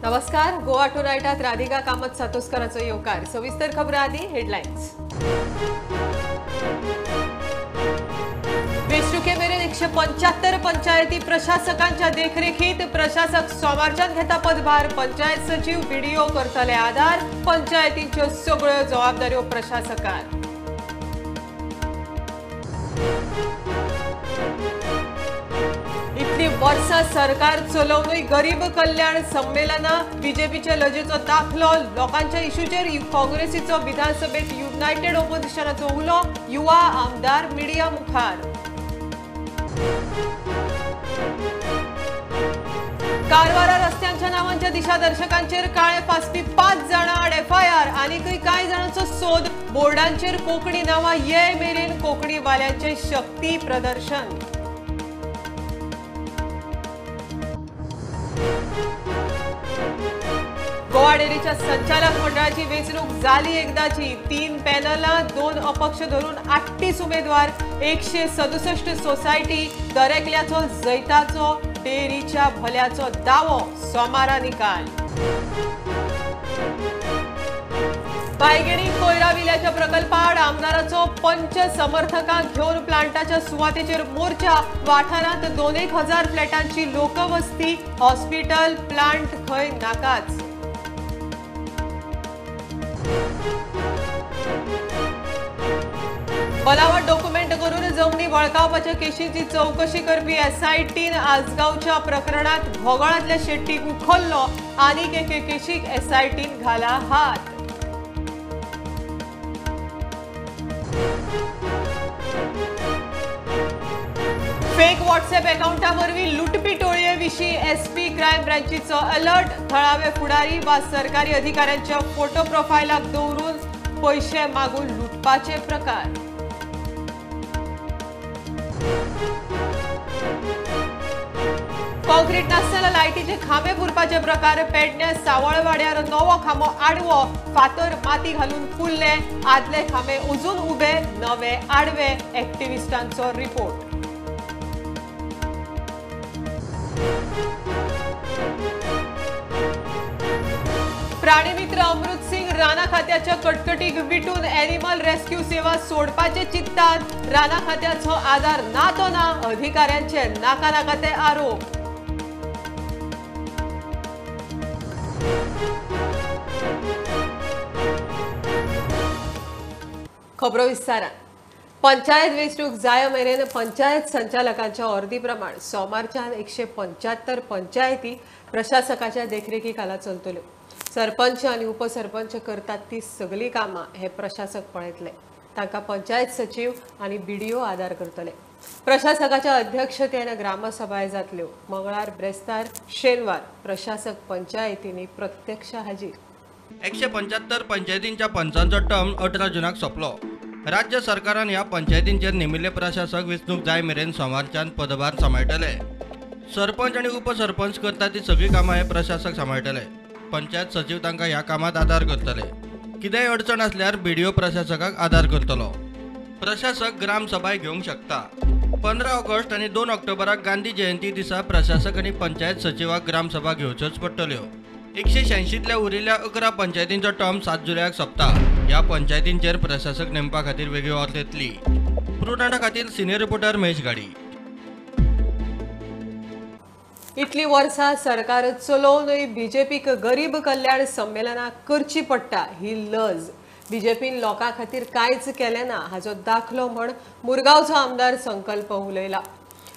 नमस्कार, गोवा टुनायटात राधिका कामत सातोस्कराचो येवकार। सविस्तर खबर आदी हेडलायन्स। वेंचणुके मेरेन 175 पंचायती प्रशासकांच्या देखरेखीत प्रशासक सोमारच्यान घेता पदभार। पंचायत सचिव बीडीओ करतले आधार। पंचायतींच्यो सगळ्यो जबाबदाऱ्यो प्रशासकार। इतली वर्सां सरकार चलोवनूय गरीब कल्याण संमेलना बीजेपीच्या लजेचो दाखलो। लोकांच्या इशूचेर काँग्रेसीचो विधानसभेत युनायटेड ओपोजिशनाचो उलो। युवा आमदार मिडिया मुखार। कारवारा रस्त्यांच्या नावांच्या दिशादर्शकांचेर काळे फासपी 5 जाणां आड एफआयआर। आनीकय कांय जाणांचो सोद। बोर्डांचेर कोंकणी नांवां ये मेरेन कोंकणी वाल्यांचें शक्ती प्रदर्शन। गोवा डेअरीच्या संचालक मंडळाची वेंचणूक झाली एकदाची। 3 पॅनलां, 2 अपक्ष धरून 38 उमेदवार, 167 सोसायटी। दरेकल्याचो जैताचो डेअरीच्या भल्याचो दावो। सोमारा निकाल। बायगिणी कोयरा विल्याच्या प्रकल्पाआड आमदाराचो पंच समर्थकांक घेवन प्लांटाच्या सुवातेचेर मोर्चा। वाठारांत 2,000 फ्लॅटांची लोकवस्ती। हॉस्पिटल प्लांट खंय नाकाच। बनावट डॉक्युमेंट करून जमनी वळखावपाच्या केशीची चौकशी करपी एसआयटीन आजगांवच्या प्रकरणात घोगळांतल्या शेट्टीक उखल्लो। आनीक एके केशीक एसआयटीन घाला हात। फेक व्हॉट्सएप अकाउंटा वरवीं लुटपी टोळये विशीं एसपी क्रायम ब्रांचीचो अलर्ट। थळावे फुडारी वा सरकारी अधिकाऱ्यांच्या फोटो प्रोफायलाक दवरून पयशे मागून लुटपाचे प्रकार। कॉन्क्रीट नासतना लायटीचे खांबे पुरपाचे प्रकार। पेडण्या सावळवाड्यार नवो खांबो आडवो। फातर माती घालून पुरले। आदले खांबे अजून उबे, नवे आडवे। एक्टिविस्टांचो रिपोर्ट। प्राणीमित्र अमृत सिंग राना खात्याच्या कटकटीक विटून एनिमल रेस्क्यू सेवा सोडपाचे चिंतात। राना खात्याचो आधार ना तो ना, अधिकाऱ्यांचे नाका नाका ते आरोप। खबरो विस्तारान। पंचायत वेंचणूक जाय मेरेन पंचायत संचालकांच्या ऑर्दी प्रमाण सोमारच्यान 175 पंचायती प्रशासकाच्या देखरेखी खाला चलतल्यो। सरपंच आनी उपसरपंच करतात ती सगळी कामां हे प्रशासक पळयतले। तांकां पंचायत सचिव आनी बीडीओ आदार करतले। प्रशासकाच्या अध्यक्षतेन ग्रामसभाय जातल्यो। मंगळार, ब्रेस्तार, शेनवार प्रशासक पंचायतींनी प्रत्यक्ष हाजीर। 175 पंचायतींच्या पंचांचो टर्म 18 जूनाक सोंपलो। राज्य सरकारान ह्या पंचायतींचेर नेमिल्ले प्रशासक वेंचणूक जाय मेरेन सोमारच्यान पदभार सांबाळटले। सरपंच आनी उपसरपंच करता ती सगळी कामां हे प्रशासक सांबाळटले। पंचायत सचिव तांकां ह्या कामांत आदार करतले। कितेंय अडचण आसल्यार बीडीओ प्रशासकाक आदार करतलो। प्रशासक ग्रामसभाय घेवंक शकता। 15 ऑगस्ट आनी 2 ऑक्टोबराक गांधी जयंती दिसा प्रशासक आनी पंचायत सचिवाक ग्रामसभा घेवच्योच पडटल्यो। 186तल्या उरिल्ल्या 11 पंचायतींचो टर्म 7 जुलयाक सोंपता। ह्या पंचायतींचेर प्रशासक नेमपा खातीर वेगळी ऑर्द येतली। प्रुनाटा खातीर सिनियर रिपोर्टर महेश गाडी। इतली वर्सां सरकार चलोवनूय बीजेपीक गरीब कल्याण संमेलनां करची पडटा ही लज। बीजेपीन लोकां खातीर कांयच केलें ना हाचो दाखलो म्हण मुरगांवचो आमदार संकल्प उलयला।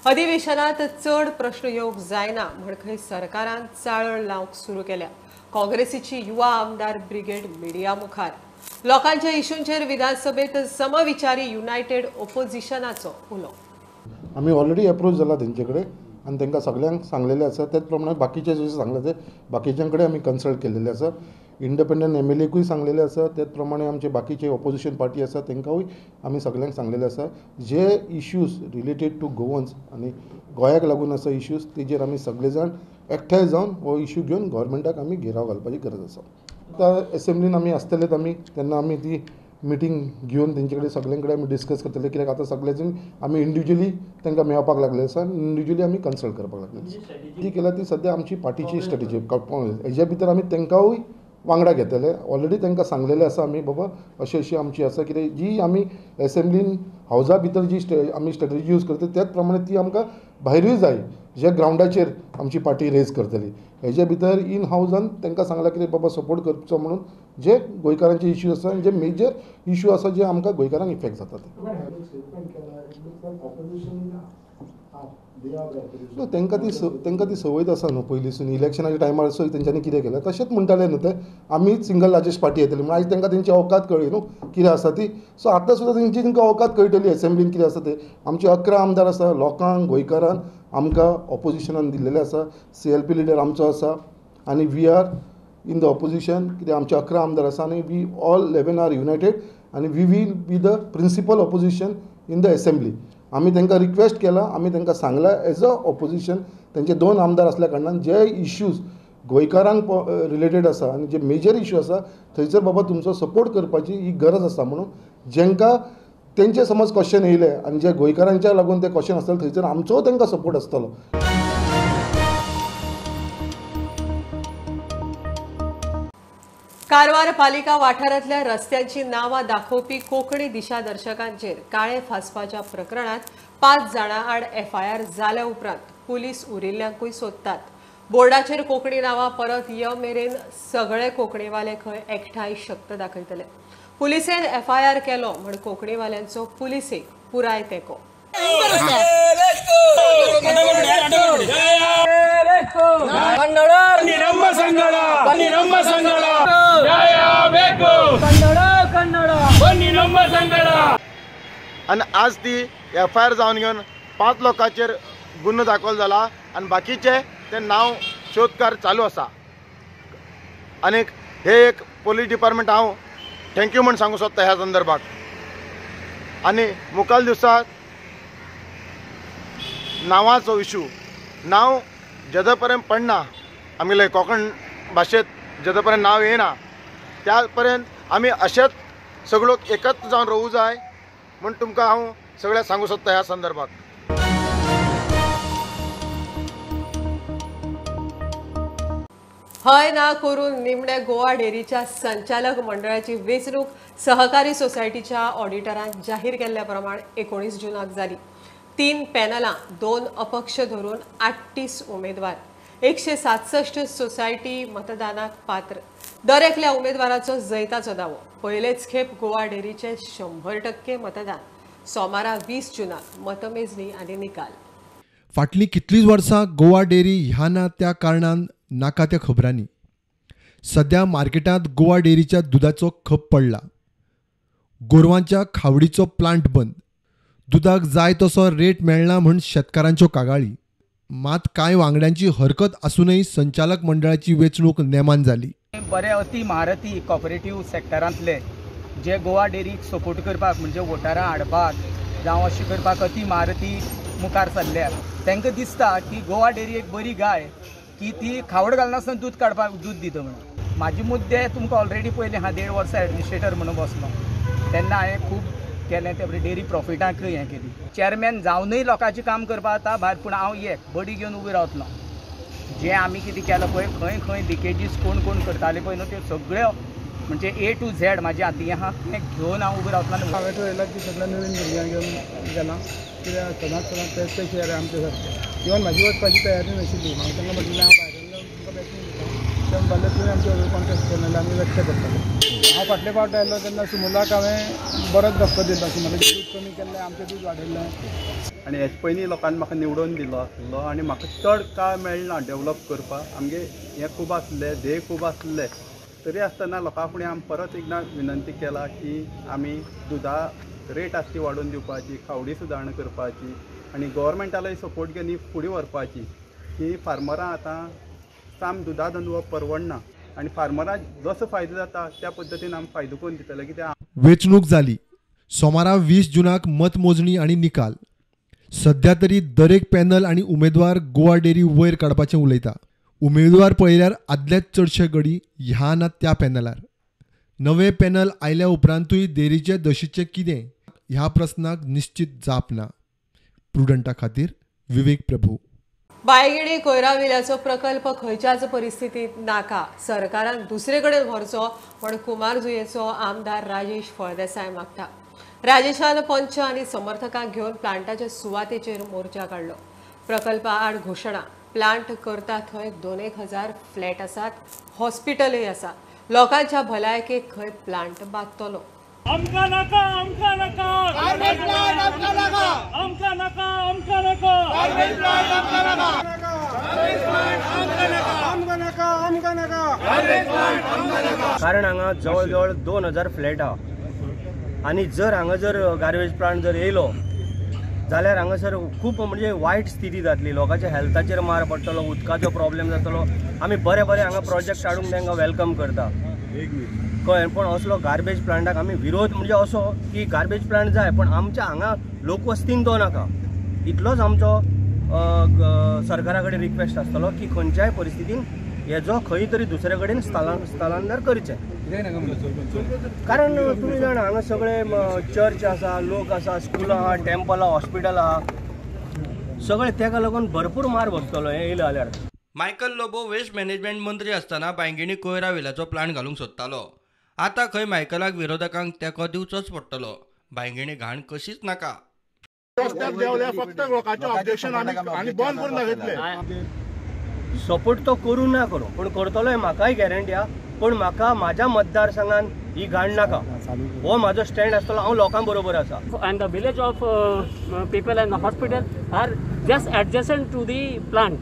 अधिवेशनात चड प्रश्न येवंक जायना म्हण खंय सरकारान चाळण लावंक सुरू केल्या। काँग्रेसीची युवा आमदार ब्रिगेड मिडिया मुखार। लोकांच्या इशूंचेर विधानसभेत समविचारी युनायटेड ओपोजिशनाचो उलो। आमी ऑलरेडी अप्रोच जाला तेंचे कडेन आनी तांकां सगळ्यांक सांगलेलें आसा। त्याच प्रमाणे बाकीचे जे सांगले ते बाकीच्यां कडेन आमी कन्सल्ट केल्लेले आसा। इंडिपेंडंट एमएलएकूय सांगलेले आसा। त्याच प्रमाणे आमचे बाकीचे ऑपोजिशन पार्टी आसा तांकांय आमी सगळ्यांक सांगलेले आसा। जे इश्यूज रिलेटेड टू गोवन्स आनी गोंयाक लागून आसा इश्यूज तेजेर आमी सगळे जाण एकठांय जावन हो इश्यू घेवन गव्हर्मेंटाक आमी घेराव घालपाची गरज आसा। आतां एसेंब्लीन आमी आसतलेच आमी तेन्ना आमी ती मिटींग घेवन तेंचे कडेन सगळ्यां कडेन आमी डिस्कस करतले, कित्याक आतां सगळें आमी इंडिविज्युअली तांकां मेळपाक लागले आसा, इंडिविज्युअली आमी कन्सल्ट करपाक लागले. ती केल्या ती सद्या आमची पार्टीची स्ट्रेटजी, हेज्या भितर आमी तांकांय वांगडा घेतले. ऑलरेडी तांकां सांगलेलें आसा आमी, बाबा अशी अशी आमची आसा, कित्याक जी आमी एसेंब्लीन हावजा भितर जी आमी स्ट्रेटजी यूज करता त्याच प्रमाणे ती आमकां भायरूय जाय, जे ग्रावंडाचेर आमची पार्टी रेज करतली. हेजे भितर इन हावजान तांकां सांगलां कितें बाबा सपोर्ट करचो म्हणून, जे गोंयकारांचे इश्यू आसा आनी जे मेजर इश्यू आसा जे आमकां गोंयकारांक इफेक्ट जाता ते. न्हू तांकां ती संवयच आसा न्हू पयलींसून, इलेक्शनाच्या टायमार सो तेंच्यांनी कितें केलें तशेंच म्हणटाले न्हू ते, आमी सिंगल लार्जस्ट पार्टी येतली म्हणून. आयज तांकां तेंची अवकात कळ्ळी न्हू कितें आसा ती. सो आतां सुद्दां तेंची तांकां अवकात कळटली एसेंब्लीन कितें आसा ते. आमचे 11 आमदार आसा, लोकांक गोंयकारान आमकां ऑपोजिशनान दिल्लेले आसा, CLP leader आमचो आसा आनी we are in the opposition, कित्याक आमचे 11 आमदार आसा आनी we all 11 are united आनी we will be the principal opposition in the assembly. आमी तांकां रिक्वेस्ट केला, आमी तांकां सांगलां एज अ ऑपोजिशन तेंचे 2 आमदार आसल्या कारणान जे इश्यूज गोंयकारांक रिलेटेड आसा आनी जे मेजर इश्यू आसा थंयसर बाबा तुमचो सपोर्ट करपाची ही गरज आसा म्हणून, जेंकां तेंचे समज क्वेश्चन येयले आनी जे गोंयकारांच्या लागून ते क्वेश्चन आसतले थंयसर आमचो तांकां सपोर्ट आसतलो. कारवार पालिका वाठारांतल्या रस्त्यांची नांवां दाखोवपी कोंकणी दिशादर्शकांचेर काळे फासपाच्या प्रकरणात 5 जाणां आड FIR जाल्या उपरांत पुलीस उरिल्ल्यांकूय सोदतात. बोर्डाचेर कोंकणी नांवां परत यो मेरेन सगळे कोंकणीवाले खंय एकठांय शक्त दाखयतले. पुलिसेन FIR केलो म्हण कोंकणीवाल्यांचो पुलिसेक पुराय तेंको. आनी आज ती FIR जावन घेवन 5 लोकांचेर गुन्हो दाखल जाला आनी बाकीचे ते नांव शोधकार चालू आसा. आनी हे एक पोलीस डिपार्टमेंट हांव thank you म्हूण सांगू सोदता ह्या संदर्भात. आनी मुखाल दिवसाक नांवाचो इशू, नांव जेदा पर्यंत पडना आमगेले कोंकण भाशेंत जेदा पर्यंत नांव येना त्या पर्यंत आमी अशेंच सगळो एकत्र जावन रावूं जाय म्हूण तुमकां हांव सगळ्यांक सांगू सोदता ह्या संदर्भात. हय ना करून निमणे गोवा डेअरीच्या संचालक मंडळाची वेंचणूक सहकारी सोसायटीच्या ऑडिटरान जाहीर केल्ल्या प्रमाण 19 जूनाक जाली. 3 पॅनलां, 2 अपक्ष धरून 38 उमेदवार, 167 सोसायटी मतदानाक पात्र. दर एकल्या उमेदवाराचो जैताचो दावो. पयलेच खेप गोवा डेअरीचे 100% मतदान. सोमारा 20 जूनाक मतमेजणी आनी निकाल. फाटलीं कितलींच वर्सां गोवा डेअरी ह्या ना त्या कारणान नाका त्या खबरांनी सध्या मार्केटांत गोवा डेअरीच्या दुदाचो खप पडला. गोरवांच्या खावडीचो प्लांट बंद, दुदाक जाय तसो रेट मेळना म्हूण शेतकारांच्यो कागाळी. मात कांय वांगड्यांची हरकत आसूनय संचालक मंडळाची वेंचणूक नेमान जाली. बरे अति महारथी कॉपरेटीव सेक्टरांतले जे गोवा डेअरीक सपोर्ट करपाक म्हणजे वोटरां हाडपाक जावं अशें करपाक अति महारथी मुखार सरल्या. तांकां दिसता की गोवा डेअरी एक बरी गाय की ती खावड घालनासतना दूद काडपाक दूद दिता म्हणून. म्हाजे मुद्दे तुमकां ऑलरेडी पयलीं हांव 1.5 वर्सां एडमिनिस्ट्रेटर म्हणून बसलो तेन्ना हांवें खूब केलें, ते डेअरी प्रॉफिटाक हें केली. चेअरमॅन जावनूय लोकांचें काम करपाक जाता भायर, पूण हांव एक बडी घेवन उबी रावतलो. जें आमी कितें केलां पळय, खंय खंय लिकेजीस कोण कोण करताले पळय न्हू त्यो सगळ्यो म्हणजे ए टू झेड म्हाजी हाती आहा तें घेवन हांव उबो रावतलो. हांवें ठरयलां की सगळ्या नवीन भुरग्यांक घेवन गेलां, कित्याक सदांच सदांच तेच ते शेअर आमचे सारके. इवन म्हाजी वचपाची तयारी नाशिल्ली, हांवें तांकां म्हटलें हांव भायर तुमकां बॅकिंग दिता, ते म्हणटाले तुवें आमचे बरोबर कॉन्टेस्ट केलें जाल्यार आमी व्यक्त करतले. हांव फाटले फावट आयलो तेन्ना सुमुलाक हांवें बरोच धक्को दिलो, सुमुलाचें दूद कमी केल्लें, आमचें दूद वाडयल्लें. आनी हेच पयलीं लोकांनी म्हाका निवडून दिलो आसलो आनी म्हाका चड काळ मेळना डेवलप करपाक. आमगे हें खूब आसलें, ध्येय खूब आसलें, तरी आसतना लोकां फुडें आमी परत एकदां विनंती केला की आमी दुदा रेट आसा ती वाडोवन दिवपाची, खावडी सुदारणा करपाची आनी गव्हर्मेंटालोय सपोर्ट घेवन ही फुडें व्हरपाची की फार्मरां आतां साम दुदा धंदो परवडना आनी फार्मराक जसो फायदो जाता त्या पद्दतीन आमी फायदो करून दितले. कित्याक वेंचणूक जाली. सोमारा 20 जूनाक मतमोजणी आनी निकाल. सध्या तरी दरेक पॅनल आनी उमेदवार गोवा डेअरी वयर काडपाचें उलयता. उमेदवार पळयल्यार आदलेच चडशे गडी ह्या ना त्या पॅनलार. नवे पॅनल आयल्या उपरांतूय डेरीचे दशेचें कितें ह्या प्रस्नाक निश्चित जाप ना. प्रुडंटा खातीर विवेक प्रभू. बायगिणी कोयराविल्याचो प्रकल्प खंयच्याच परिस्थितीत नाका, सरकारान दुसरे कडेन व्हरचो म्हण कुमारजुंवेचो आमदार राजेश फळदेसाय मागता. राजेशान पंच आनी समर्थकांक घेवन प्लांटाच्या सुवातेचेर मोर्चा काडलो. प्रकल्पा आड घोशणा, प्लांट करता थंय 2,000 फ्लॅट आसात, हॉस्पिटलय आसा, लोकांच्या भलायकेक खंय प्लांट बादतलो. आमकां नाका, आमकां नाका, आमकां नाका, आमकां नाका, आमकां नाका, आमकां नाका, आमकां नाका. कारण हांगा जवळ जवळ 2,000 फ्लॅट आहा आनी जर हांगा जर गार्बेज प्लांट जर येयलो जाल्यार हांगासर खूब म्हणजे वायट स्थिती जातली. लोकांच्या हेल्थाचेर मार पडटलो, उदकाचो प्रॉब्लेम जातलो. आमी बरे बरे हांगा प्रोजेक्ट हाडूंक तांकां welcome करता, कळ्ळें, पूण असलो गार्बेज प्लांटाक आमी विरोध म्हणजे असो की गार्बेज प्लांट जाय पण आमच्या हांगा लोकवस्तीन तो नाका. इतलोच आमचो सरकारा कडेन रिक्वेस्ट आसतलो की खंयच्याय परिस्थितीन हेजो खंय तरी दुसरे कडेन स्थलांतर करचें. कारण तुमी जाणा हांगा सगळे चर्च आसा, लोक आसा, स्कूल आहा, टेम्पल आहा, हॉस्पिटल आहा, सगळे तेका लागून भरपूर मार बसतलो हें येयलें जाल्यार. मायकल लोबो वेस्ट मॅनेजमेंट मंत्री आसतना बांयगिणी कोयरा विल्याचो प्लांट घालूंक सोदतालो. आतां खंय मायकलाक विरोधकांक तेंको दिवचोच पडटलो. बांयगिणी घाण कशीच नाका. रस्त्यार देंवल्या फक्त लोकांचें ऑब्जेक्शन आनी बंद करून दाखयतले. सपोर्ट तो करूं ना करूं पूण करतलो म्हाकाय गॅरंटी आहा, पूण म्हाका म्हाज्या मतदारसंघान ही घाण नाका हो म्हाजो स्टँड आसतलो. हांव लोकां बरोबर आसा. And the village of people and the hospital are just adjacent to the plant.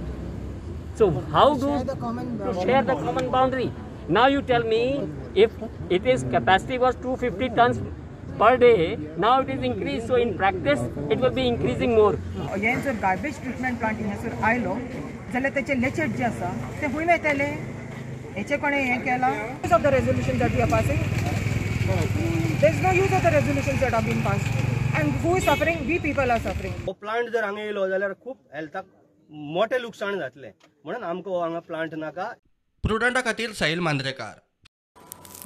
So how do to share the common boundary? Now you tell me, if it is capacity was 250 tons per day, now it is increased. So in practice, it will be increasing more. हें जर garbage treatment plant हांगासर आयलो जाल्यार तेचे लेचेट जे आसा ते खंय वयतले, हेचे कोणें हें केलां? Use of the resolution that we are passing, there is no use of the resolution that are been passed and who is suffering? We people are suffering. हो प्लांट जर हांगा येयलो जाल्यार खूब हेल्थाक मोठें लुकसाण जातलें, म्हणून आमकां हांगा प्लांट नाका. प्रुडंटा खातीर साहिल मांद्रेकार.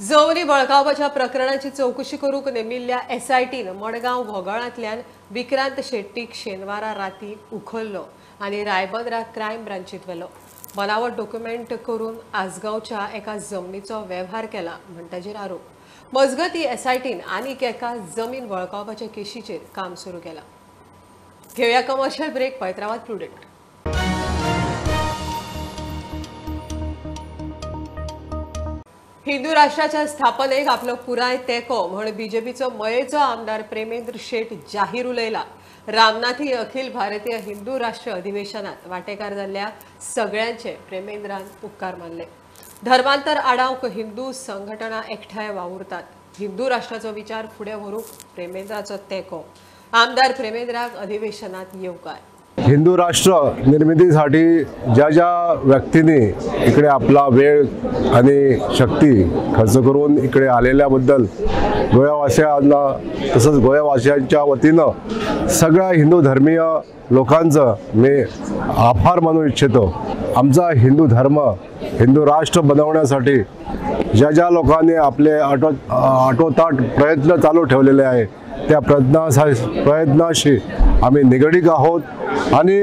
जमनी बळकावपाच्या प्रकरणाची चवकशी करूंक नेमिल्ल्या एसआयटीन मडगांव घोगळांतल्यान विक्रांत शेट्टीक शेनवारा राती उखल्लो आनी रायबंदरा क्रायम ब्रांचीत व्हेलो. बनावट डॉक्युमेंट करून आसगांवच्या एका जमनीचो वेव्हार केला म्हण ताजेर आरोप. मजगती एसआयटीन आनीक एका जमीन बळकावपाच्या केशीचेर काम सुरू केलां. घेवया कमर्शियल ब्रेक. पळयत प्रुडंट. हिंदू राष्ट्राच्या स्थापनेक आपलो पुराय तेंको म्हण बीजेपीचो मयेचो आमदार प्रेमेंद्र शेट जाहीर उलयला. रामनाथी अखिल भारतीय हिंदू राष्ट्र अधिवेशनात वांटेकार जाल्ल्या सगळ्यांचे प्रेमेंद्रान उपकार मानले. धर्मांतर आडावंक हिंदू संघटना एकठांय वावुरतात. हिंदू राष्ट्राचो विचार फुडें व्हरूंक प्रेमेंद्राचो तेंको. आमदार प्रेमेंद्राक अधिवेशनात येवकार. हिंदू राष्ट्र निर्मितीसाठी ज्या ज्या व्यक्तींनी इकडे आपला वेळ आणि शक्ती खर्च करून इकडे आलेल्याबद्दल गोव्यावासियांना तसंच गोव्यावासियांच्या वतीनं सगळ्या हिंदू धर्मीय लोकांचं मी आभार मानू इच्छितो. आमचा हिंदू धर्म हिंदू राष्ट्र बनवण्यासाठी ज्या ज्या लोकांनी आपले आटोताट प्रयत्न चालू ठेवलेले आहे त्या प्रयत्नाशी आम्ही निगडीत आहोत आणि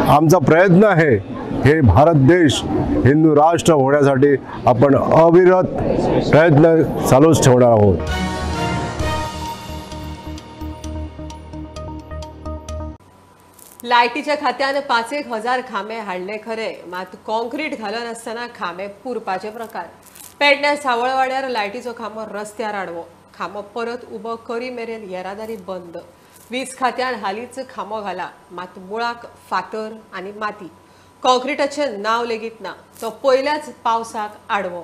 आमचा प्रयत्न आहे हे भारत देश हिंदू राष्ट्र होण्यासाठी आपण अविरत प्रयत्न चालूच ठेवणार आहोत. लायटीच्या खात्यान 5,000 खांबे हाडले खरे, मात कॉन्क्रीट घालनासतना खांबे पुरपाचे प्रकार. पेडण्या सावळवाड्यार लायटीचो खांबो रस्त्यार आडवो. खांबो परत उबो करी मेरेन येरादारी बंद. वीज खात्यान हालींच खांबो घाला, मात मुळाक फातर आनी माती, कॉन्क्रिटाचें नांव लेगीत ना. तो पयल्याच पावसाक आडवो.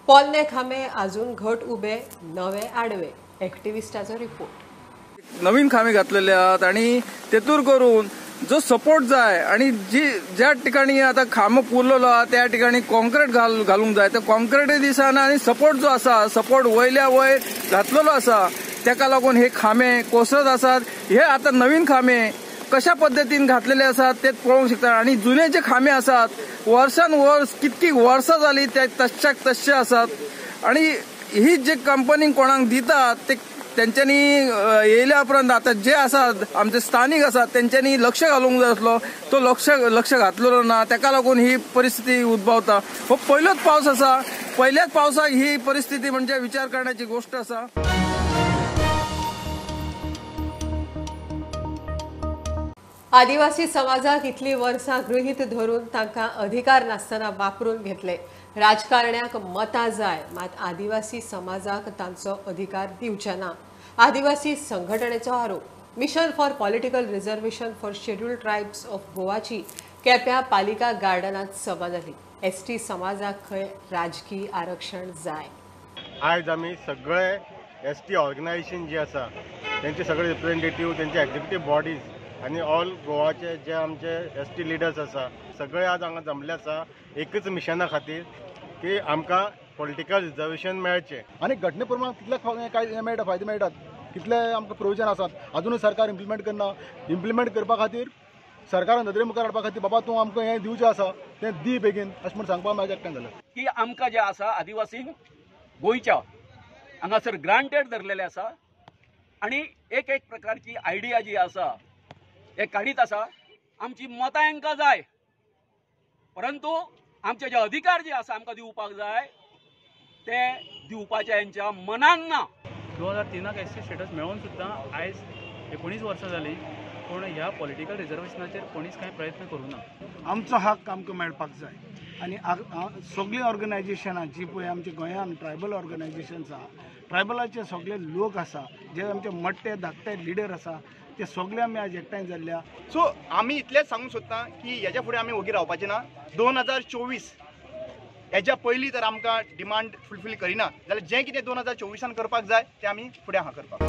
पोन्ने खांबे अजून घट उबे, नवे आडवे. एक्टिविस्टाचो रिपोर्ट. नवीन खांबे घातलेले आहात आणि तेतूर करून जो सपोर्ट जाय आणि जी ज्या ठिकाणी आता खांबो पुरलेलो आहा त्या ठिकाणी कॉन्क्रीट घालूंक जाय, ते कॉन्क्रीटय दिसना आनी सपोर्ट जो आसा सपोर्ट वयल्या वयर घातलेलो आसा तेका लागून हे खांबे कोसळत आसात. हे आता नवीन खांबे कशा पद्दतीन घातलेले आसात ते पळोवंक शकता आणि जुने जे खांबे आसात वर्सान वर्स कितकी वर्सां जाली ते तश्श्याक तश्शे आसात आणि ही जे कंपनी कोणाक दितात ते तेंच्यांनी येयल्या उपरांत आतां जे आसात आमचे स्थानीक आसात तेंच्यांनी लक्ष घालूंक जाय आसलो, तो लक्ष घातलेलो ना, तेका लागून ही परिस्थिती उद्भवता. हो पयलोच पावस आसा, पयल्याच पावसाक ही परिस्थिती म्हणजे विचार करण्याची गोष्ट आसा. आदिवासी समाजाक इतली वर्सां गृहीत धरून तांकां अधिकार नासतना वापरून घेतले. राजकारण्याक मतां जाय, मात आदिवासी समाजाक तांचो अधिकार दिवचे ना. आदिवासी संघटनेचो आरोप. Mission for political reservation for scheduled tribes of गोवाची केप्यां पालिका गार्डनांत सभा जाली. एसटी समाजाक खंय राजकीय आरक्षण जाय. आयज आमी सगळे एसटी ऑर्गनायझेशन जे आसा तेंचे सगळे रिप्रेझेंटेटिव्ह, तेंचे एक्झिक्युटीव बॉडीज आनी ऑल गोवाचे जे आमचे एसटी लिडर्स आसा सगळे आज हांगा जमले आसा एकच मिशना खातीर की आमकां पॉलिटिकल रिजर्वेशन मेळचें. आनी घटने प्रमाण कितले काय मेळटा, फायदे मेळटात, कितले आमकां प्रोविजन आसात, अजुनूय सरकार इम्प्लिमेंट करना. इम्प्लिमेंट करपा खातीर सरकारान नदरे मुखार हाडपा खातीर बाबा तूं आमकां हें दिवचें आसा तें दी बेगीन अशें म्हूण सांगपाक म्हाजें एकठांय जालें की आमकां जें आसा आदिवासींक गोंयच्या हांगासर ग्रांटेड धरलेलें आसा आनी एक एक प्रकारची आयडिया जी आसा हे काडीत आसा. आमची मतां हांकां जाय, परंतु आमचे जे अधिकार जे आसा आमकां दिवपाक जाय ते दिवपाचे हेंच्या मनान ना. 2003 एस टी स्टेटस मेळोवन सुद्दां आयज 19 वर्सां जालीं, पूण ह्या पॉलिटिकल रिजर्वेशनाचेर कोणीच कांय प्रयत्न करूं ना. आमचो हक्क आमकां मेळपाक जाय आनी सगळीं ऑर्गनायजेशनां जी पळय आमच्या गोंयांत ट्रायबल ऑर्गनायजेशन्स आसा, ट्रायबलाचे सगळे लोक आसा, जे आमचे मोठे धाकटे लिडर आसा ते सगळे आमी आज एकठांय जाल्ल्या. सो आमी इतलेंच सांगूंक सोदता की हेज्या फुडें आमी ओगी रावपाचें ना. 2024 हेज्या पयलीं जर आमकां डिमांड फुलफील करिना जाल्यार जें कितें 2024 करपाक जाय तें आमी फुडें हांगा करपाक.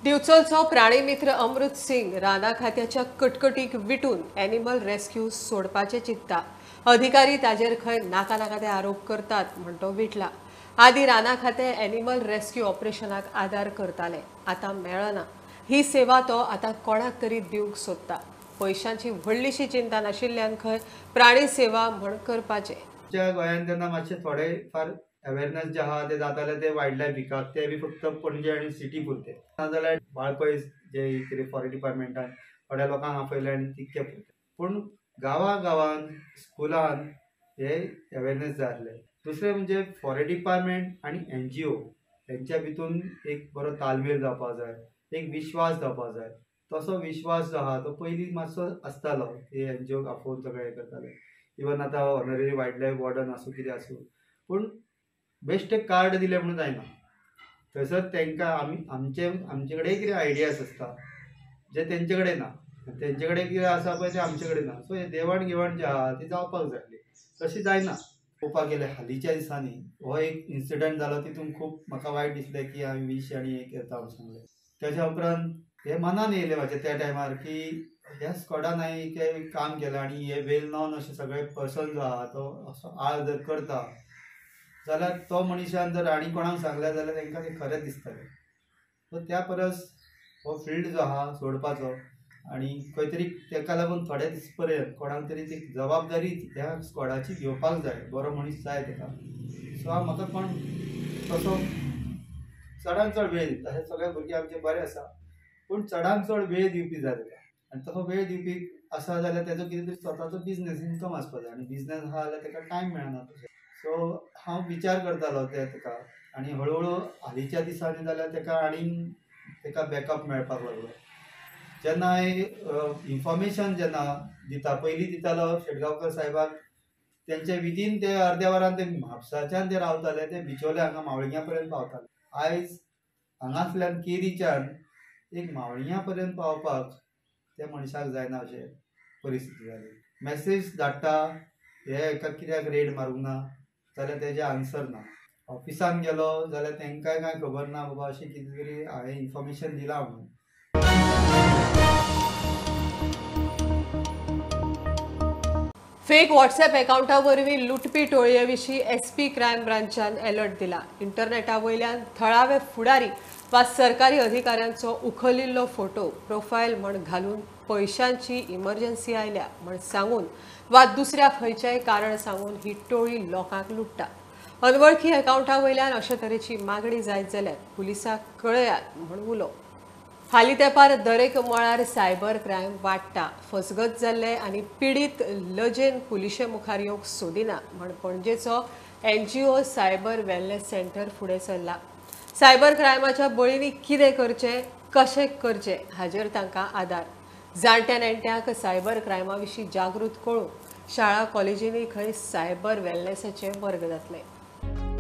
दिवचलचो प्राणीमित्र अमृत सिंग राना खात्याच्या कटकटीक विटून एनिमल रेस्क्यू सोडपाचें चिंतता. अधिकारी ताजेर खंय नाका नाका ते आरोप करतात म्हण तो विटला. आदी राना खातें एनिमल रेस्क्यू ऑपरेशनाक आदार करताले, आतां मेळना. ही सेवा तो आतां कोणाक तरी दिवंक सोदता. पयशांची व्हडलीशी चिंता नाशिल्ल्यान खंय प्राणी सेवा म्हण करपाचें. आमच्या गोंयांत जेन्ना मातशे थोडे फार अवेरनेस जे आहा ते जाताले ते वायल्ड लायफ विकाक, ते बी फक्त पणजे आनी सिटी पुरते, नाजाल्यार वाळपय जे कितें फॉरेस्ट डिपार्टमेंटान थोड्या लोकांक आपयले आनी तितके पुरते. पूण गांवा गांवान स्कुलान हे अवेरनेस जाय आसले. दुसरें म्हणजे फॉरेस्ट डिपार्टमेंट आनी एनजीओ हेंच्या भितून एक बरो तालमेल जावपाक जाय, एक विश्वास जावपाक जाय. तसो विश्वास जो आहा तो पयलीं मातसो आसतालो की एनजीओक आपोवन सगळें हें करताले. इवन आतां ऑनररी वायल्ड लायफ वॉर्डन आसूं कितें आसूं, पूण बेश्टें कार्ड दिलें म्हणून जायना. थंयसर तांकां आमी आमचे कडेन कितें आयडियाज आसता जे तेंचे कडेन ना, तेंचे कडेन कितें आसा पळय तें आमचे कडेन ना. सो हें देवाण घेवाण जें आहा ती जावपाक जाय, तशी जायना. पळोवपाक गेल्यार हालींच्या दिसांनी हो एक इन्सिडंट जालो, तितून खूब म्हाका वायट दिसलें की हांवें विश आनी हें करता म्हणून सांगलें. तेज्या उपरांत हें मनान येयलें म्हाज्या त्या टायमार की ह्या स्कॉडान हांवें काम केलें आनी हे वेल नॉन अशे सगळे पर्सन जो आहा तो असो आळ जर करता जाल्यार तो मनशान जर आनी कोणाक सांगलें जाल्यार तांकां तें खरें दिसतलें. सो त्या परस हो फिल्ड जो आहा सोडपाचो आनी खंय तरी ताका लागून थोडे दीस पर्यंत कोणाक तरी ती जबाबदारी ह्या स्कॉडाची घेवपाक जाय, बरो मनीस जाय ताका. सो म्हाका कोण तसो चडान चड वेळ दिता, तशें सगळे भुरगे आमचे बरे आसा, पूण चडान चड वेळ दिवपी जाय ताका. आनी तसो वेळ दिवपी आसा जाल्यार ताजो कितें तरी स्वताचो बिजनेस इनकम आसपाक जाय आनी बिजनेस आहा जाल्यार ताका टायम मेळना तशें. सो हांव विचार करतालो ते ताका आनी हळुहळू हालींच्या दिसांनी जाल्यार ताका आनीक ताका बॅकअप मेळपाक लागलो. जेन्ना हांवें इन्फॉर्मेशन जेन्ना दिता, पयलीं दितालो शेटगांवकर साहेबाक, तेंच्या विदीन ते अर्द्या वरान ते म्हापसाच्यान ते रावताले, ते बिचोले हांगा मावळिंग्या पर्यंत पावताले. आयज हांगासल्यान केरीच्यान एक मावळिंग्या पर्यंत पावपाक त्या मनशाक जायना अशें परिस्थिती जाली. मॅसेज धाडटा हे हेका कित्याक रेड मारूंक ना जाल्यार तेजें आन्सर ना. ऑफिसान गेलो जाल्यार तांकांय कांय खबर ना बाबा अशें कितें तरी हांवें इन्फॉर्मेशन दिलां म्हणून. फेक व्हॉट्सॲप अकाउंटा वरवीं लुटपी टोळये विशीं एसपी क्रायम ब्रांचान अलर्ट दिला. इंटरनेटा वयल्यान थळावे फुडारी वा सरकारी अधिकाऱ्यांचो उखलिल्लो फोटो प्रोफायल म्हण घालून पयशांची इमर्जन्सी आयल्या म्हण सांगून वा दुसऱ्या खंयच्याय कारण सांगून ही टोळी लोकांक लुट्टा. अनवळखी अकावंटा वयल्यान अशे तरेची मागणी जायत जाल्यार पुलिसांक कळयात म्हण उलो. हालीं तेंपार दरेक मळार सायबर क्रायम वाडटा. फसगत जाल्ले आनी पिडीत लजेन पुलिशे मुखार येवंक सोदिना म्हण पणजेचो NGO cyber wellness centre फुडें सरला. सायबर क्रायमाच्या बळींनी कितें करचें, कशें करचें हाजेर तांकां आदार. जाणट्या नेणट्यांक सायबर क्रायमा विशीं जागृत करूंक शाळा कॉलेजींनी खंय सायबर वेलनेसाचे वर्ग जातले.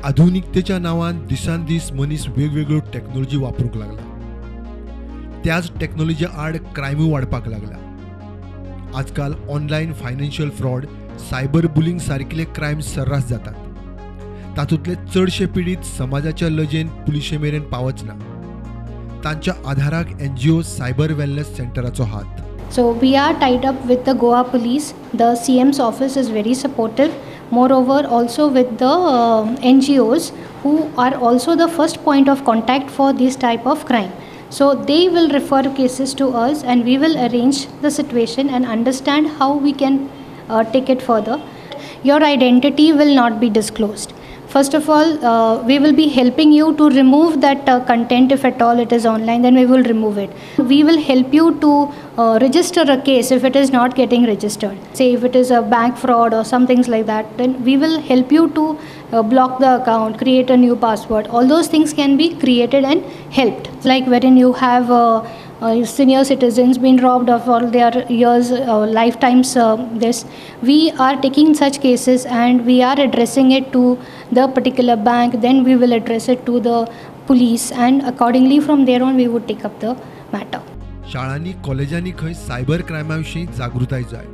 आधुनिकतेच्या नांवान दिसान दीस मनीस वेगवेगळ्यो टॅक्नोलॉजी वापरूंक लागला. त्याच टॅक्नोलॉजी आड क्रायमूय वाडपाक लागला. आजकाल online financial fraud, cyber bullying सारकिले क्रायम सर्रास जातात. तातूंतले चडशे पिडीत समाजाच्या लजेन पुलिशे मेरेन पावच ना. तांच्या आधाराक एनजीओ सायबर वेलनेस सेंटराचो हात. So we are tied up with the Goa police. The CM's office is very supportive. Moreover, also with the NGOs who are also the first point of contact for this type of crime. So they will refer cases to us and we will arrange the situation and understand how we can take it further. Your identity will not be disclosed. First of all, we will be helping you to remove that content. If at all it is online, then we will remove it. We will help you to register a case if it is not getting registered. Say if it is a bank fraud or some things like that, then we will help you to block the account, create a new password. All those things can be created and helped. Like wherein you have senior citizens been robbed of all their years, lifetimes, this. We are taking such cases and we are addressing it to the particular bank, then we will address it to the police, and accordingly from there on we would take up the matter. शाळांनी कॉलेजांनी खंय cyber क्रायमा विशीं जागृताय जाय.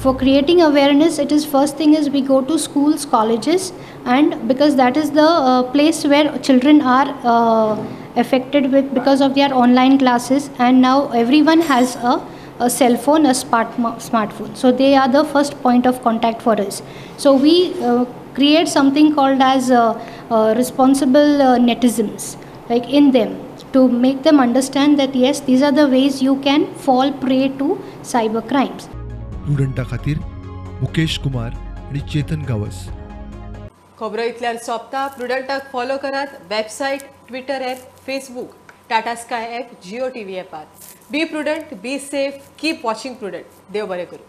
For creating awareness, it is first thing is we go to schools, colleges, and because that is the place where children are affected with because of their online classes, and now everyone has a cell phone, a smartphone. So they are the first point of contact for us. So we create something called as responsible netizens, like in them, to make them understand that yes, these are the ways you can fall prey to cyber crimes. प्रुडंटा खातीर मुकेश कुमार आणि चेतन गावस. खबरो इतल्यार सोंपता. प्रुडंटाक follow करात website, Twitter app, Facebook, Tata Sky app, Jio TV ॲपार. Be prudent, be safe, keep watching Prudent. देव बरें करूं.